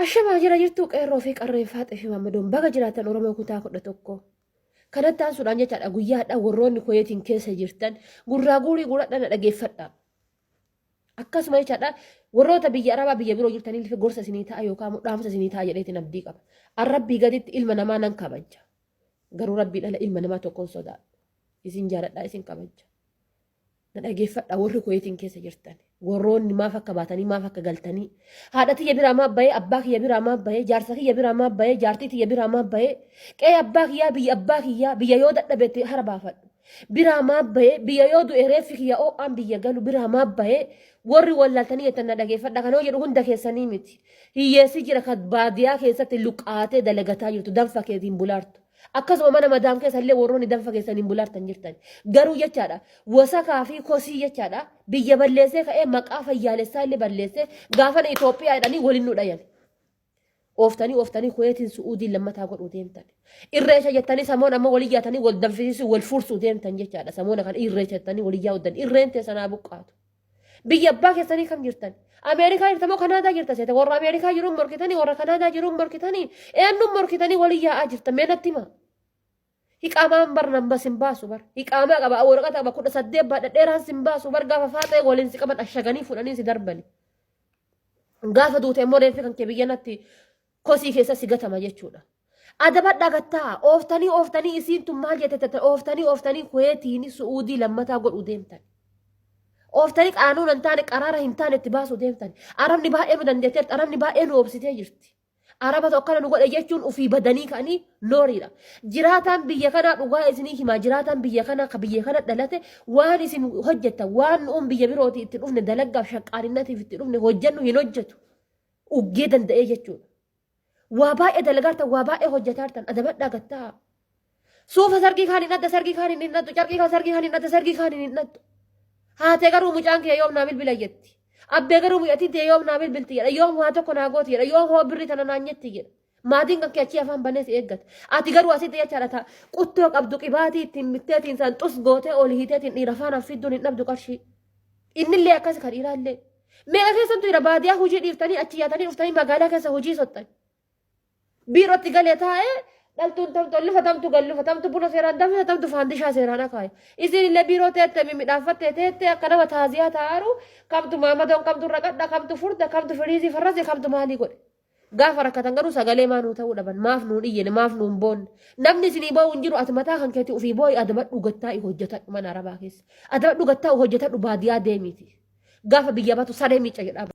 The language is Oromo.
Ashamaa jira jirtuu qeerroo fi qarreen faaxee fi maammadoon baga jiraatan Oromoo kutaa 11. Kanatti aansuudhaan jechaadha guyyaa hadhaa warroonni koyeetiin keessa jirtan gurraa guurii guuradha na dhageeffadha. Akkasuma jechaadha warroota biyya Arabaa biyya biroo jirtanii gorsa isinii ta'a yookaan immoo dhaamsa isinii ta'a jedheetiin abdii qaba. Arrabbii gaditti ilma namaa nan kabaja. Garuu rabbii dhala ilma namaa tokkoon sodaadha. Isin jaaladha isin kabaja. Na dhageeffadha warri Kuweetiin keessa jirtan. Warroonni maaf akka baatanii maaf akka galtanii. Haadha tiyya biraa maaf bahee abbaa kiyya biraa maaf bahee jaarsa kiyya biraa maaf bahee jaartii tiyya biraa maaf bahee qe'ee abbaa kiyyaa biyya abbaa kiyyaa biyya yoo dadhabetti hara baafadhu. Biraa maaf bahee biyya yoo du'e reeffi kiyya oo'aan biyya galu biraa maaf bahee warri wallaaltanii jettan na dhageeffadha kanoo jedhu hunda keessanii miti. Hiyyeessi jira kan baadiyaa keessatti luqqaatee dalagataa jirtu danfa keetiin bulaartu. Akkasuma mana madaam keessa illee warroonni danfa keessaniin bulaartan jirtan. Garuu jechaadha wasakaa fi kosii jechaadha biyya balleessee ka'ee maqaa fayyaalessaa illee balleessee gaafana Itoophiyaa jedhanii waliin nu dhayan. Ooftanii ooftanii Kuweetiin Su'uudii lammataa godhuu deemtan. Irreecha jettanii samoon amma walii yaatanii wal danfisiisuu wal fursuu deemtan jechaadha. Samoona kan irreecha jettanii walii yaa'uudhan irreen teessanaa buqqaatu. Biyya abbaa keessanii kam jirtan? Ameerikaa jirta moo Kanaadaa jirta seete? Warra Ameerikaa jiruun morkitanii, warra Kanaadaa jiruun morkitanii, eenyuun morkitanii walii yaa'aa jirta? Mee natti hima. Hiqaamaan bar nan bas hin baasu bar. Hiqaamaa qaba, waraqata qaba, 18 baadha dheeraan sin baasu bar gaafa faaxee waliin si qaban ashaganii fuudhanii si darbani. Gaafa duute immoo reeffi kan kee biyya natti kosii keessa si gatama jechuudha. Adabadhaa gattaa ooftanii ooftanii isiin tun maal jette tette ooftanii ooftanii kuweetiin su'uudii lammataa godhuu deemtan. Ooftanii qaanuun hin taane qaraara hin taane itti baasuu deemtan. Arabni baay'ee nu dandeetteerti arabni baay'ee nu obsitee jirti. Arabatu akkana nu godhe jechuun ofii badanii ka'anii nooriidha. Jiraataan biyya kanaa dhugaa isinii himaa jiraataan biyya kanaa ka biyya kana dhalate waan isin hojjettan waan nuun biyya birootii itti dhufne dalaggaaf shaqqaalinatiif itti dhufne hojjennu hin hojjetu. Uggee danda'ee jechuudha. Waa baay'ee dalagaartan waa baay'ee hojjetaartan adabadhaa gattaa. Suufa sargii kaan hin adda sargii kaan hin hidhattu carqii kaan sargii kaan hin adda sargii kaan hin hidhattu. Haatee garuu mucaan kee yoom naa bilbila jetti. Abbee garuu mucatiin tee yoom naa bilbilti jedha yoom waa tokko naa gooti jedha yoom hoo birrii tana naan jetti jedha. Maatiin kan kee achii afaan banee si eeggata. Ati garuu asitti jechaadha ta quttoo qabdu qibaatii ittiin bitteetiin san xus gootee ol hiiteetiin dhiira faana fidduun hin dhabdu qarshii. Innillee akkas kan dhiiraallee. Meeqa keessattuu jira baadiyaa hojii dhiiftanii achi yaatanii dhuftanii magaalaa keessa hojii soxxan. Biirootti galee taa'ee dhaltuun tamtu ollufa tamtu gallufa tamtu buna seeraan danfisa tamtu faandishaa seeraan akaaya. Isin illee biiroo teette mimidhaaffattee teette akka nama taaziyaa taa'aru kamtu maamadoon kamtu raqadha kamtu furda kamtu firiizii farrase kamtu maalii godhe. Gaafa rakkatan garuu sagalee maa nuu ta'uu dhaban maaf nuun iyyine maaf nuun boonne namni isinii boo'u hin jiru ati mataa kan keetii ofii boo'i adabadhu gattaa'i hojjetadhu mana arabaa keessa adabadhu gattaa'u hojjetadhu baadiyaa deemiiti gaafa biyya batu saree miicca jedhaa.